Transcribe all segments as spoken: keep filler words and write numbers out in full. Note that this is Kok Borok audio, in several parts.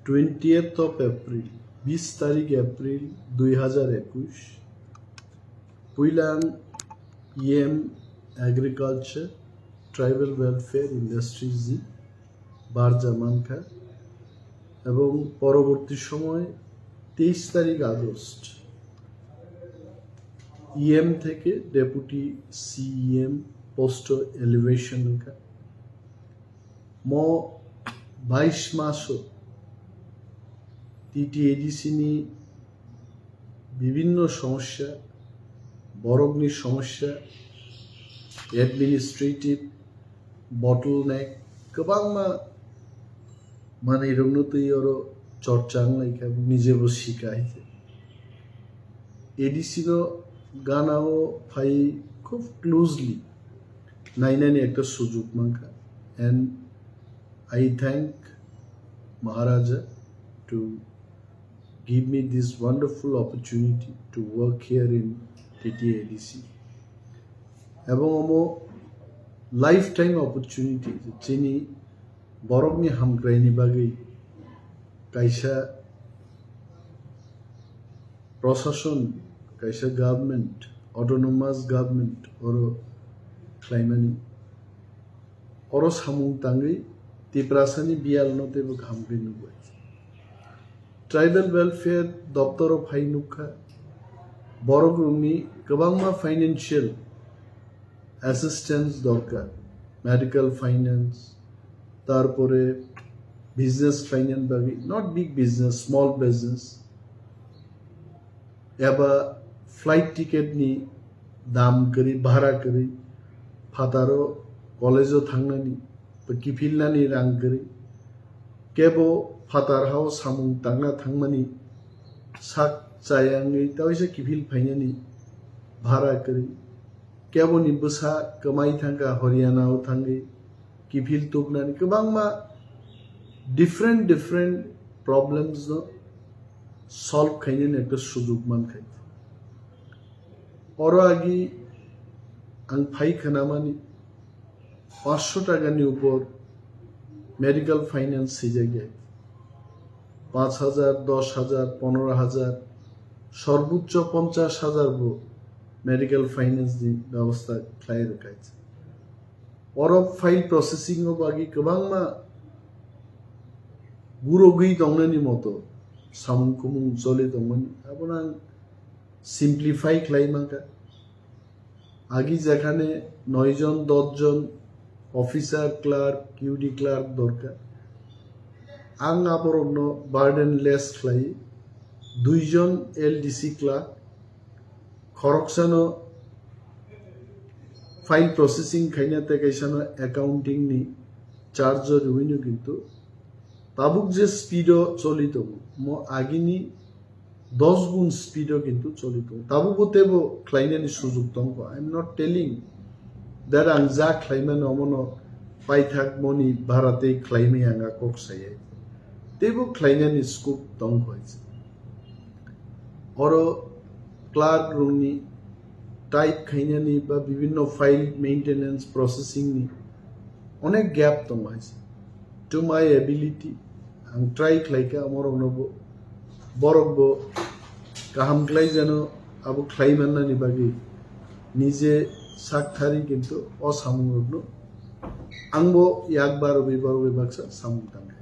Twentieth of April, bis tarik April dui hazar ekush, puilang E M Agriculture, Tribal Welfare Industries ni barja mankha, ebong poroborti somoy teis tarik August E M theke Deputy C E M post o elevation wngkha. Mo bais maso T T A D C ni bibinno somosya, borokni somosya, administrative bottleneck, kwbangma manwirokno twi oro chorcha wnglaikha, nijebo sika hai khe. A D C no gana o phai khub closely nainani ekta sujuk mankha, and I thank Maharaja to give me this wonderful opportunity to work here in T T A D C. Ebong omo lifetime opportunity, chini borokni hamkraini bagwi kaisa prosason, kaisa government, autonomous government oro khlaimani. Oro samung tangwi Tiprasani biyalno teibo kaham khe nukbai. Tribal Welfare doptoro phai nukha, borok rokni kwbangma financial assistance dorkar, medical finance, tarpore business finance bagwi, not big business, small business, eba flight ticket ni dam kwrwi, bhara kwrwi, phataro college o thangnani, kiphilnani rang kwrwi, kebo phatar hao samung tangna thangmani sak chaya wngwi taisa kiphil phainani bhara kwrwi, keboni bwsa kwmai thangkha Haryana o thangwi kiphil tubnani, kwbangma different different problems no solve khainani ekta sujuk mankha. Oro agi ang phai khnamani pansho taka ni upor medical finance swijak ya, panch hajar, dos hajar, ponero hajar, sorbochcho ponchash hajar bo medical finance ni bebosta khlai rwkha. Oro file processing o bagwi kwbangma gurogwi tongnani moto samung kumung choli tongmani, abono ang simplify khlai mankha. Agi jekhane noi jon, dos jon officer, clerk, Q D clerk dorkar, ang aborokno burden less khlai, dui jon L D C clerk, khoroksano file processing khaina tei kaisano accounting ni charge o riwino kintu tabuk je speed o choli tongo, mo agini dos gun speed o kintu choli tongo. Tabukbo teibo khlainani sujuk tongkho. I am not telling that ang ja khlaimani omono paithak moni bhara tei khlaimani ang a kok sayai. Teibo khlainani scope tongkho. Oro clerk rokni type khainani ba bibinno file maintenance processing ni onek gap tongo hai se. To my ability, ang try khlaikha amorokno bo, borok bo kaham khlai jano abo khlai mannani bagwi nije sak thari kintu o samung rokno ang bo yak barogwi barogwi baksa samung tangkha.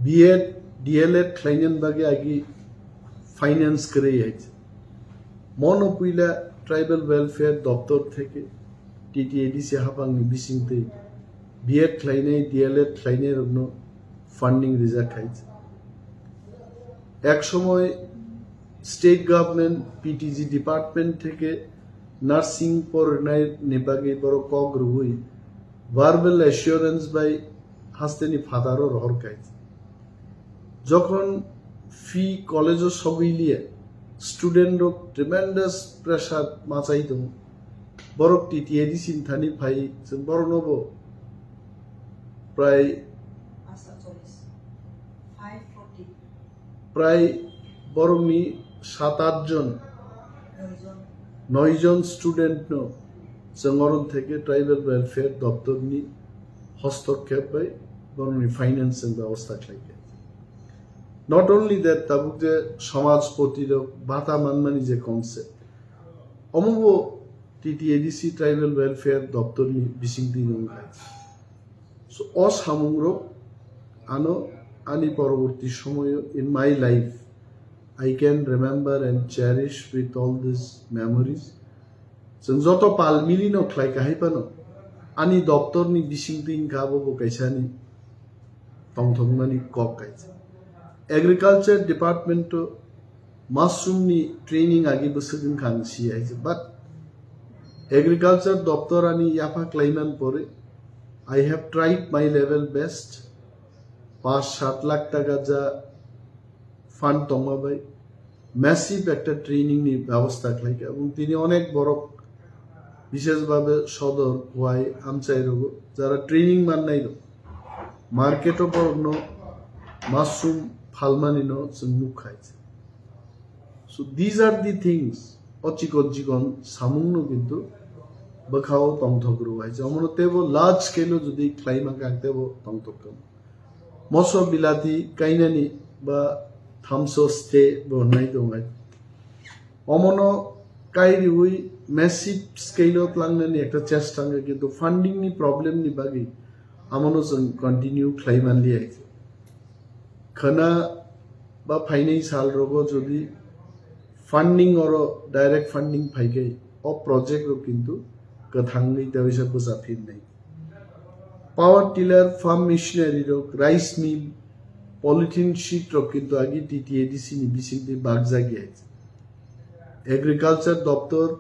B Ed, D L Ed khlainani bagwi agi finance kwrwi hai se. Mono puila Tribal Welfare Doptor theke T T A D C haphangni bisingtwi B Ed khlainai, D L Ed khlainai rokno funding rijak hai se. Ek somoy state government P T G department theke nursing porinai ni bagwi borok kok rwui verbal assurance bai hasteni phataro rohor kai. Jokhon fee college o sogwi liya, student rok tremendous pressure machai tongo. Borok T T A D C ni thani phai, chwng borokno bo prai, prai borokni sat at jon, noi jon student no chwng oron theke Tribal Welfare Doptor ni hostokkhep bai borokni finance chwng bebosta khlaikha. Not only that, tabuk je samajpoti rok bata manmani je concept, omo bo T T A D C tribal welfare doptor ni bisingtwi wngkha. So o samung rok ano ani poroborti somoyo in my life I can remember and cherish with all these memories. Chwng joto pal mili no khlai kahai phano ani doptor ni bisingtwi wngkha abo bo kaisa ni tongthokmani kok kaisa. Agriculture department o mushroom ni training agi bwswk wngkha ang si hai se, but agriculture doptor ani yapha klaiman pore I have tried my level best. Pas sat lakh taka ja fund tongma bai massive ekta training ni bebosta khlaikha, ebong tini onek borok, bishesh bhabe sodor, khowai, amchai rogo jara training mannai rok, market o borokno mushroom phalmani no chwng nukkhai. So these are the things, o chikon chikon samung no kintu bwkhao tongthok rw hai. Omono tebo large scale o jodi khlai mankha, ang tebo tongthok kha. Moso bilati kainani ba thamso ste bo hnai tongnai. Omono kai riwi massive scale o tlangnani ekta chesta wngkha, kintu funding ni problem ni bagwi amono chwng continue khlai manliya. Khwna ba phainai sal rogo jodi funding oro direct funding phaikai, o project rok kintu kwthangwi teisa bwcha phirnai. Power tiller, farm machinery rok, rice mill, polythene sheet rok kintu agi T T A D C ni bisingtwi bakjak ya. Agriculture doptor,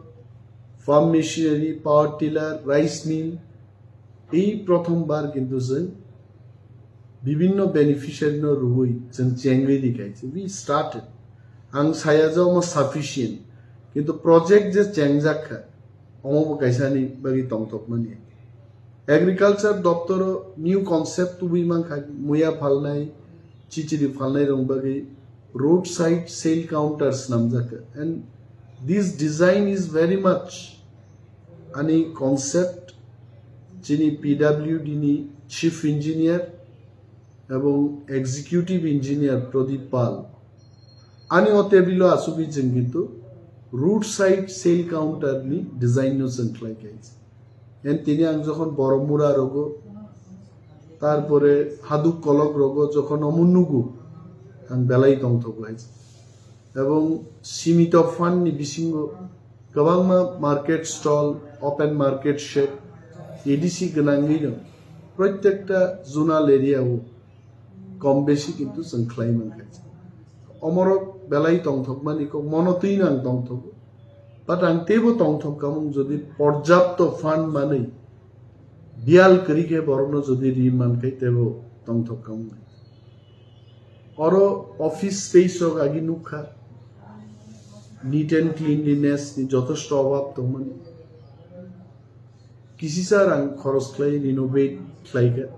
farm machinery, power tiller, rice mill, ei prothom bar kintu chwng bibinno beneficiary no rwui chwng chengwi di khai. We started. Ang saya je omo sufficient, kintu project je chengjak kha, omo bo kaisa ni bagwi tongthokmani. Agriculture doptoro new concept tubui mankha, muya phalnai, chichiri phalnai rok bagwi roadside sale counter swnamjak kha. And this design is very much ani concept chini P W D ni chief engineer ebong executive engineer Pradip Pal ani o table o asugwi chwng kintu roadside sale counter ni design no chwng khlai kha. En tini ang jokhon Boromura rogo, tarpore Haduk Kolok rogo jokhon omo nugo, ang belai tongthogo hai. Ebong simito fund ni bisingo kwbangma market stall, open market shed, A D C gwnangwi no protekta zonal area o kom besi kintu chwng khlai mankha. Omorok belai tongthokmani kok mono twi nang tongthogo. But ang teibo tongthok kamung jodi porjapto fund manwi biyal kwrwi khe borokno jodi ri mankhai teibo tongthok kamung. Oro office space rok agi nukha, neat and cleanliness ni jotosto obhab tongmani. Kisisa rang khoros khlai renovate khlaikha.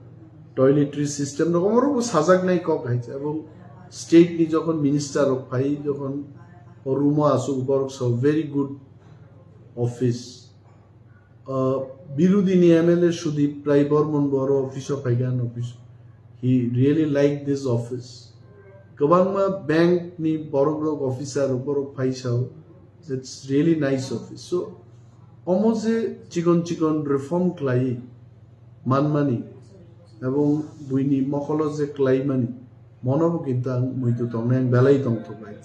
Toiletry system rok omo rok bo sajaknai kok hai se. Ebong state ni jokhon minister rok phai jokhon o room o asuk borok so very good office. Uh, Birudini M L A Sudip Rai Bormon bo oro office o phaikha, an office. He really like this office. Kwbangma bank ni borok rok officer rok borok phaisao. It's really nice office. So omo je chikon chikon reform khlai manmani ebong buini mokolo je khlaimani mono bo kintu ang muitu tongnai, ang belai tongthok lai.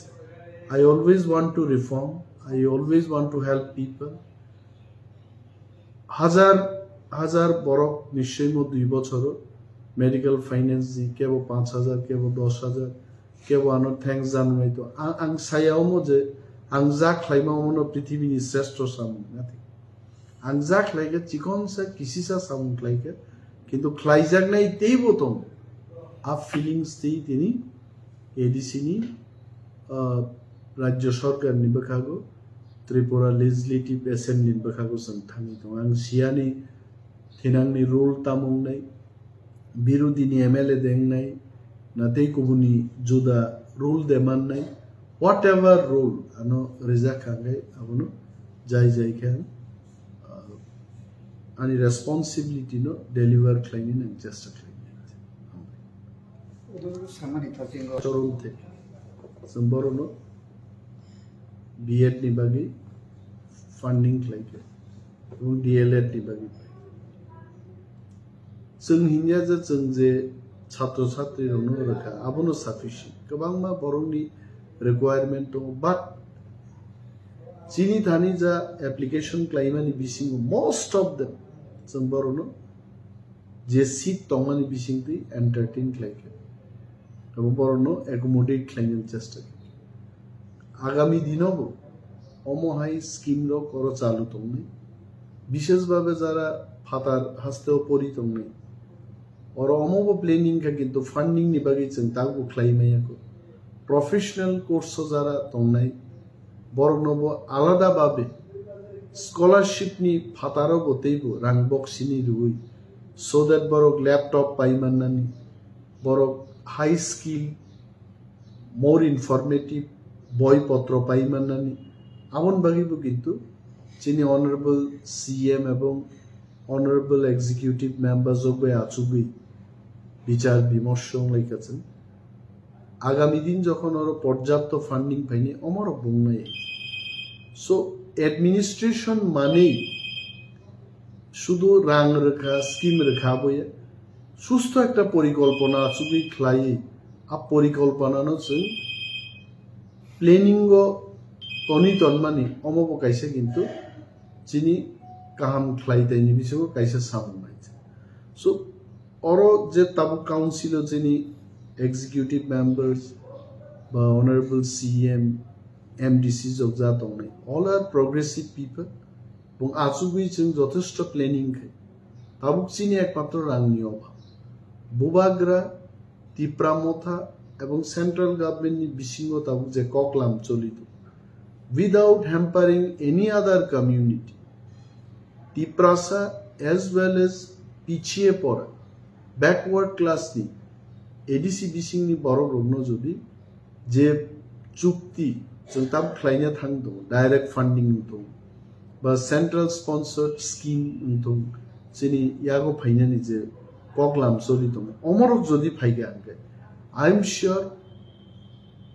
I always want to reform. I always want to help people. Hajar hajar borok nischoi mo dui bochoro medical finance di kebo panch hajar, kebo dos hajar, kebo ano thanks janai to. Ang, ang saya omo je ang ja khlaima omo no prithibi ni sreshto samung nathi. Ang ja khlai khe chikon sa kisisa samung khlai khe, kintu khlaijaknai teibo tongo. A feelings tei tini A D C ni, uh, Rajya Sarkar ni bwkhago, Tripura Legislative Assembly ni bwkhago chwng thangwi tongo. Ang siyani thinangni rule tamo wngnai, birodini M L A de wngnai, na tei kubuni juda rule de mannai, whatever rule ano rijak kha khe abono jai jai khe ang, uh, ani responsibility no deliver khlainani ang chesta khlainai. Chorumte. Chwng borokno B Ed ni bagwi funding khlaikha. Ebong D L Ed ni bagwi. Chwng hinya je chwng je chhatro chhatri rokno rwkha, abono sufficient. Kwbangma borokni requirement tongo, but chini thani ja application khlaimani bisingo most of them chwng borokno je seat tongmani bisingtwi entertain khlaikha. Abo borokno accommodate khlainani chesta khe. Agami dinobo omo hai scheme rok oro chalu tongnai. Bishesh bhabe jara phatar hasteo pori tongnai. Oro omobo planning kha kintu funding ni bagwi chwng takbo khlai maya kho. Professional course o jara tongnai. Boroknobo alada bhabe scholarship ni phataro bo teibo rang boksini rwui so that borok laptop pai mannani. Borok high skill, more informative boi potro pai mannani. Aboni bagwibo kintu chini honorable C M ebong honorable executive members rok bai achugwi bichar bimorsho wnglaikha chwng. Agami din jokhon oro porjapto funding phaini omorok bungnai. So administration manwi sudu rang rwkha, scheme rwkha boya. Susto ekta porikolpona achugwi khlaiwi, a porikolponano chwng planning o toni tonmani, omo bo kaisa kintu chini kaham khlai taini bisingo kaisa samung nai. So, oro je tabuk council o chini executive members ba honorable C M, M D C jokja tongnai, all are progressive people. Bung achugwi chwng jothesto planning khai. Tabuk chini ekmatro rangni obhab. Bubagra, Tipra Motha ebong central government ni bisingo tabuk je koklam choli tongo. Without hampering any other community, Tiprasa as well as pichhiye pora, backward class ni, A D C bisingni borok rokno jodi je chukti chwng tam khlaina thang tongo, direct funding wng tongo, ba central sponsored scheme wng tongo, chini yago phainani je koklam choli tongo, omorok jodi phaikha hwnkhe, I am sure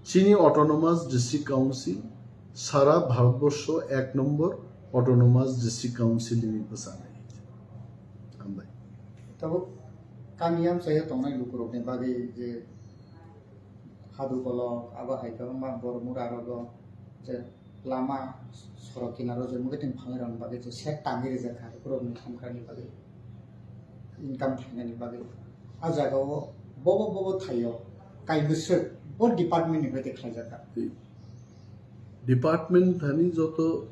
chini Autonomous District Council sara Bharatborsho ek nombor Autonomous District Council hinwi bwchanai. Hambai. Tabuk kami amchaio tongnai lukurokni bagwi je hadu kolok, abo hai kwbangma borok mura rogo je lama sorok kinaro je mwkhwtwng phangnai rokni bagwi je set tangwi rijak kha, borokni hamkrakni bagwi, income khlainani bagwi. A jagao bobo bobo thaio kaibwswk bo department ni hoite khlaijak kha. Department thani joto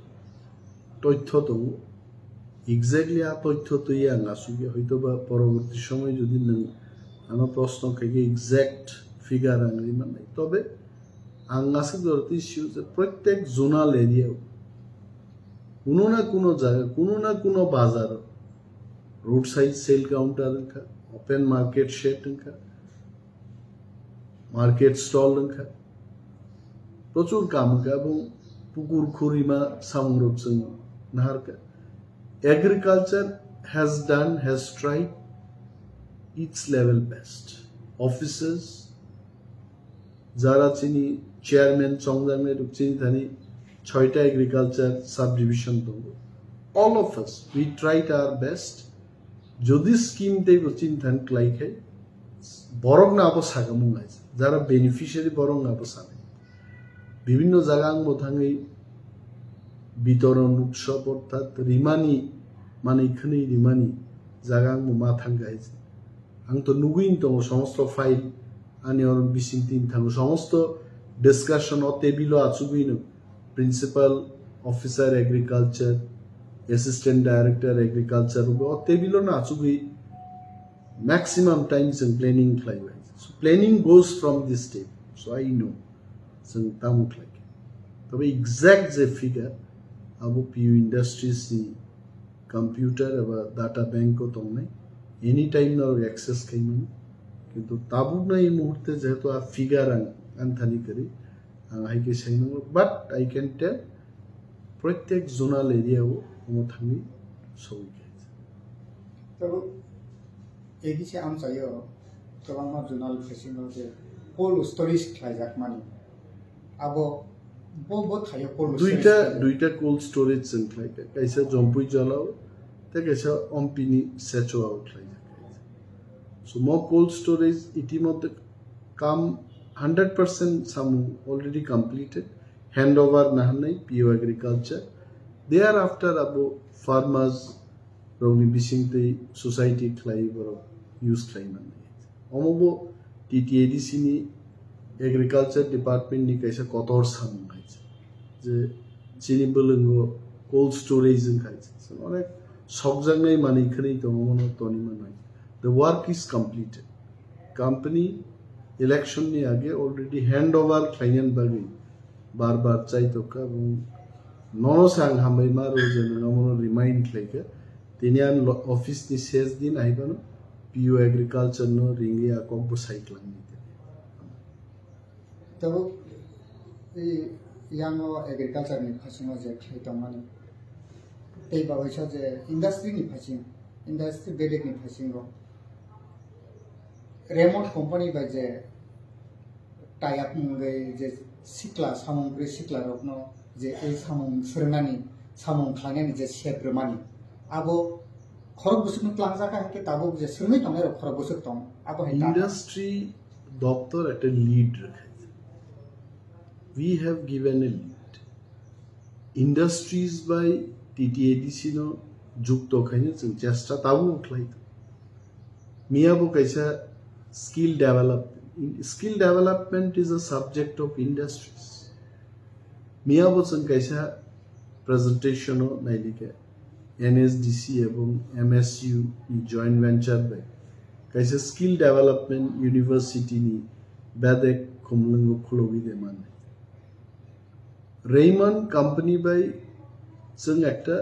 toithyo tongo, exactly a toithyo twi ang asugya, hoitoba poroborti somoy jodi nwng ano proshno khaikhe exact figure ang ri mannai. Tobe ang aswk jora twi sio je protek zonal area o kuno na kuno jaga, kuno na kuno bazar o roadside sale counter wngkha, open market shed wngkha, market stall wngkha, prochur kam wngkha, ebong pukur khurima samungrok chwng naharkha. Agriculture has done, has tried its level best. Officers, jara chini chairman chongjaknai rok chini thani choita agriculture subdivision tongo. All of us, we tried our best. Jodi scheme teibo chini thani klai khai, borokno abo sagamung nai, jara beneficiary borokno abo sanai. Bibhinno jaga ang bo thangwi bitoron utsob orthat rimani, manwi khwnwi rimani jaga ang bo ma thang gai. Ang to nugwi tongo somosto file ani oro bising tin thango somosto discussion o table o achugwi no principal officer agriculture, assistant director agriculture o table o no achugwi maximum time chwng planning khlai bai. So planning goes from this table. So I know chwng tamo khlai khe. Tobe exact je figure abo P U Industries ni computer eba data bank o tongnai, anytime norok access khaimani. Kintu tabukno ei muhurte jehetu a figure ang anthani kwrwi, ang hai khe sai nango, but I can tell protek zonal area o omo thangwi sogwi khe. Tabuk A D C amchaio Kwbangma journal phaisingno je cold storage khlaijakmani, abo bo bo thaio cold storage Duita khlaijakmani. Duita cold storage chwng khlaikha, kaisa Jompui Jalao tei kaisa Ompini Sechoao khlaijak. So mo cold storage itimodhye kam hundred percent samung already completed, handover nahanai P O Agriculture. Thereafter abo farmers rokni bisingtwi society khlai borok use khlai mannai. Omo bo T T A D C ni agriculture department ni kaisa kotor samung hai je chini bwlwngo cold storage wng khai se onek sokjaknai manwi khwnwi tongo mono toni mannai. The work is completed. Company election ni age already handover khlainani bagwi bar bar chai tokkha, ebong nono se ang hambai ma rw je nwng omono remind khlaikha. Tini ang lo- office ni ses din aibano P O Agriculture no ringwi a kok bo sai klangni. Tabuk yango agriculture ni phasingo je khlai tongmani tei bawaisa je industry ni phasing, industry bedek ni phasingo Raymond company bai je tie up wngwi je sikla samung kwrwi sikla rokno je ei samung swrwngnani samung khlainani je sep rwmani abo khorok bwswkno tlangjak hai khe tabuk je swrwngwi tongnai rok khorok bwswk tong abo hai ta- Industry doptor at a lead rakha. We have given a lead. Industries by T T A D C no jukto khaina chwng chesta tabuk khlai. Miya bo kaisa skill development. Skill development is a subject of industries. Miya bo chwng kaisa presentation o nailika N S D C ebong M S U ni joint venture bai kaisa skill development university ni bedek khumlwngo khulogwi de mannai. Raymond company bai chwng ekta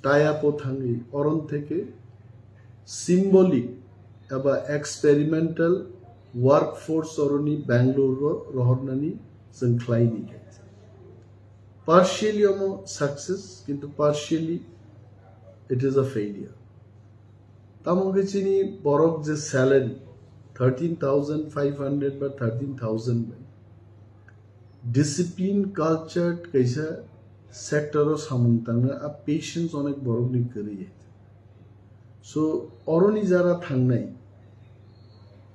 tie up o thangwi oron theke symbolic eba experimental workforce oroni Bangalore ro rohornani chwng khlai ni khe. Partially omo success, kintu partially it is a failure. Tamo khe chini borok je salary thirteen thousand five hundred ba thirteen thousand bai discipline cultured kaisa sector o samung tangna a patience onek borok ni kwrwi. So oroni jara thangnai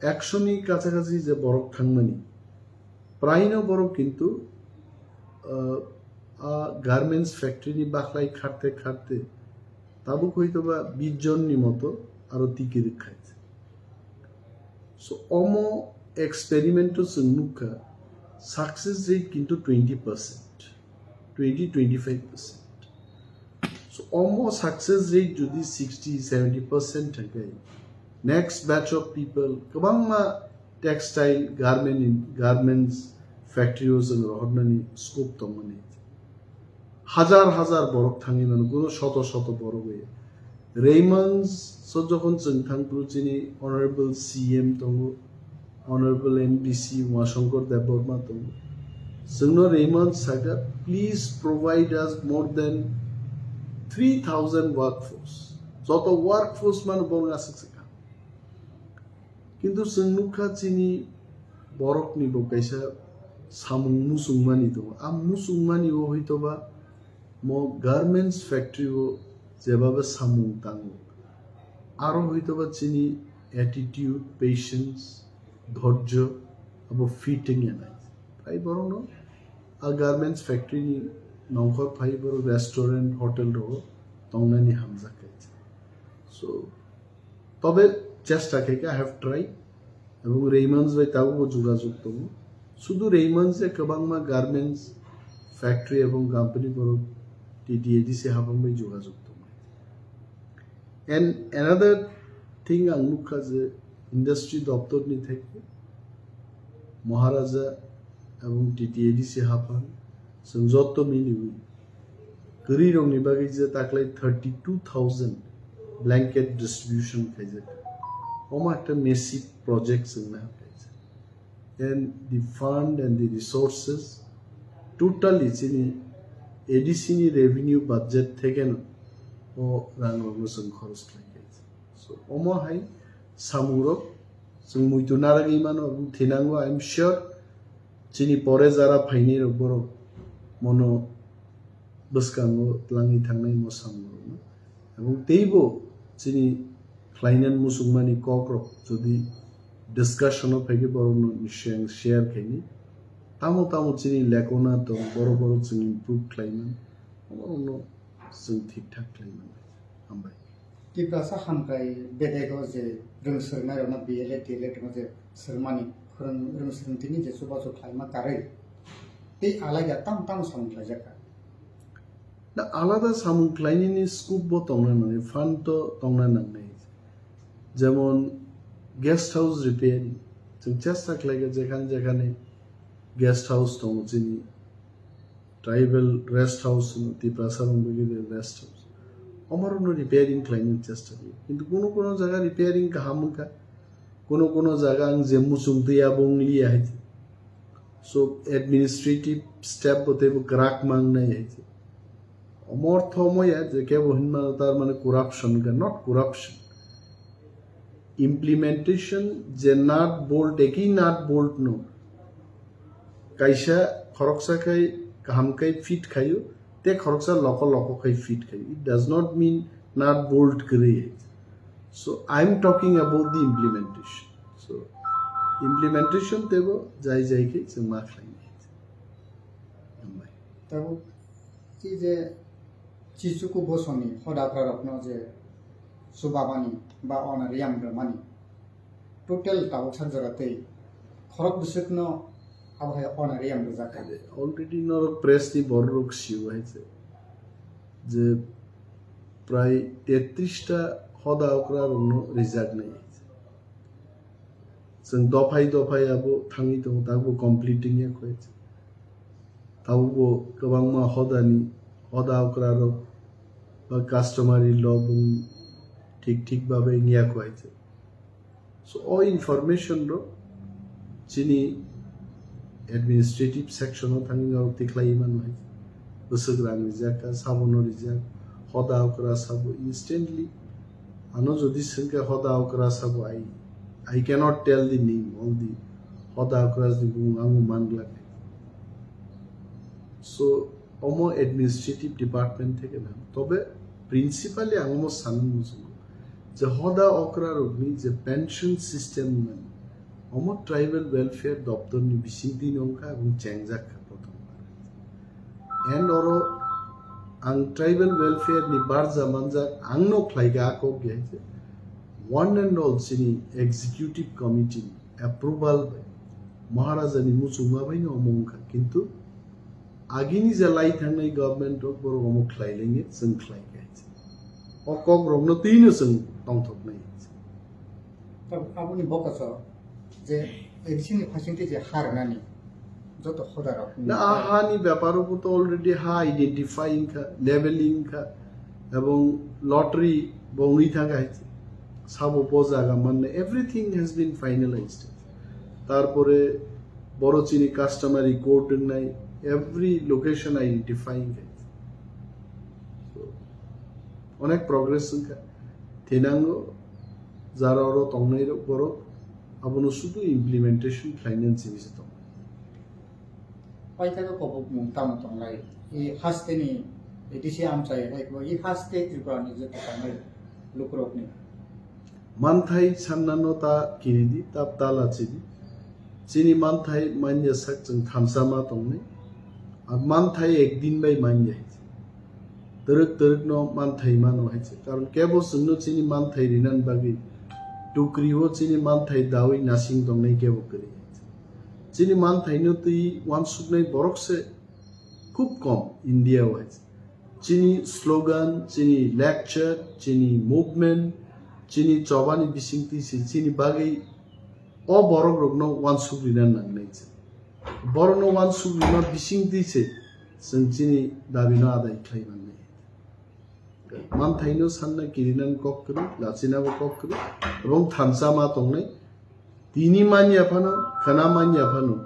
ekshoni kacha kachi je borok thangmani praino borok kintu uh, a garments factory ni bakhlai kharte kharte tabuk hoito ba bish jon ni moto aro tiki rwkha. So omo experiment o chwng nukha success rate kintu twenty percent, twenty twenty five percent. So omo success rate jodi sixty seventy percent thangkhe next batch of people kwbangma textile garment in garments factory o chwng rohornani scope tongmani. Hajar hajar borok thangwi mano, kuno shoto shoto borok bai. Raymond so jokhon chwng thang phuru chini honorable C M tongo, honorable M D C Umashankar Debbarma tongo. Chwngno Raymond saka, please provide us more than three thousand workforce. Joto workforce mano borok aswk se kha. Kintu chwng nukha chini borokni bo kaisa samung muchungmani tongo. A muchungmani o hoitoba mo garments factory o jebaba samung tango. Aro hoitoba chini attitude, patience, dhorjo abo fitting enai. Phai borokno a garments factory ni nongkhor phai borok restaurant, hotel rogo tongnani hamjak khe. So, tobe chesta khe khe I have tried. Ebong Raymond bai tabukbo jogajog tongo. Sudu Raymond se kwbangma garments factory ebong company borok T T A D C habang bai jogajog tongo. And another thing ang nukha je industry doptor ni theke Maharaja ebong T T A D C haphang chwng jotto miliwi kwrwi rokni bagwi je taklai thirty two thousand blanket distribution khaijak. Omo ekta massive project chwng na khaijak. And the fund and the resources totally chini A D C ni revenue budget theke no o rang rokno chwng khoros khlai khaijak. So omo hai samung rok Chwng muitu narwgwi mano, aboni thinango, I am sure chini pore jara phainai rok borok mono bwskango twlangwi thangnai mo samung rokno. Aboni teibo chini khlainani muchungmani kok rok jodi discussion o phaikhe borokno share, share khainai. Tamo tamo chini lekona tong, borok borok chwng improve khlaiman, borokno chwng thik thak khlaiman. Hambai. Tiprasa hamkrai bedego je rwng swrwngnairokno B L A, D L A rokno je swrwngmani, rwng swrwngtini je chubachu khlaima karwi tei alaida tamo tamo samung khlaijakha. Na alada samung khlainani scope bo tongna nangnai, fund to tongna nangnai. Jemon guest house repairing, chwng chesta khlaikha jekhane jekhane guest house tongo chini tribal rest house hino, Tiprasa rok bagwi rest house. Omorokno repairing khlaina chesta khlai. Kintu kuno kuno jaga repairing kaham wngkha. Kuno kuno jaga ang je muchung twi abo wng liya hai. So administrative step bo teibo kwrak mang nai hai. Omortho moya je kebo hinmano tar mane corruption ka, not corruption. Implementation je nut bolt, eki nut bolt no kaisa khoroksa khai kaham khai fit khayo, te khoroksa loko loko khai fit khayo. It does not mean nut bolt kwrwi. So I am talking about the implementation. So implementation tebo jai jai khai chwng ma khlai nai. Hambai. Tabuk chi je Chichuku bosoni hoda okra rokno je chubamani ba honorarium rwmani total tabuk sak jora tei khorok bwswkno abo hai honorarium rwjak kha. Already norok press ni borok rok sio hai se je prai tetris ta hoda okra rokno rijak nai. Chwng dophai dophai abo thangwi tongo, tabukbo complete wngya kho. Tabukbo kwbangma hodani, hoda okra rok ba customary law bung thik thik babe wngya kho hai se. So, o information rok chini administrative section o thangwi norok tikhlaiwi mano hai. Bwswk rang rijak kha, sabono rijak, hoda okra sabo instantly. Ano jodi swngkha hoda okra sabo, I, I cannot tell the name, all the hoda okra ni bumung ang manglak. So, omo administrative department theke na. Tobe principally ang omo sanwi muchungo je hoda okra rokni je pension system mani, omo tribal welfare doptor ni bisingtwi no wngkha, aboni chengjak kha prothom bar. And oro ang tribal welfare ni barja manjak, ang no khlai kha a kok ya je one and all chini executive committee ni approval bai Maharaja ni muchungma bai no omo wngkha, kintu agini je lai thangnai government rok borok omo khlai lenge, chwng khlai kha. O kok rokno twi no chwng tongthok nai. Tabuk aboni bokaso je A D C ni phaisingtwi je ha rwnani joto hoda rok. Na a ha ni beparo bo to already ha identify wngkha, labeling wngkha, ebong lottery bo wngwi thangkha hai se. Sabo bo jaga manna, everything has been finalized. Tarpore boro chini customary code wngnai, every location identify wngkha. So, onek progress wngkha. Thinango jara oro tongnai rok borok abono sudu implementation khlainani simi se tong. Paithago kobokmung tamo tonglai? I haste ni A D C amchai hai bo i haste Tripura ni joto tonglai lukurokni. Manthai sannano ta kiridi, ta ta lachidi. Chini manthai manya sak chwng thansa ma tongnai. A manthai ekdin bai manya hai. Twrwk twrwk no manthai mano hai se. Karon kebo chwngno chini manthai rinani bagwi tukri o chini manthai dawi nasing tongnai kebo kwrwi hai se. Chini manthai no twi uansuknai borok se khub kom India o hai se. Chini slogan, chini lecture, chini movement, chini chobani bisingtwi se chini bagwi o borok rokno uansuk rina nangnai se. Borokno uansuk rima bisingtwi se chwng chini dabino adai khlai mannai. Manthaino sanna kirinani kok kwrwi, lachinabo kok kwrwi, ebong thansa ma tongnai. Tini manya phano, khwna manya phano,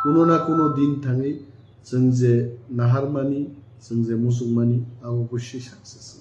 kuno na kuno din thangwi chwng je naharmani, chwng je muchungmani, abo oboswi success.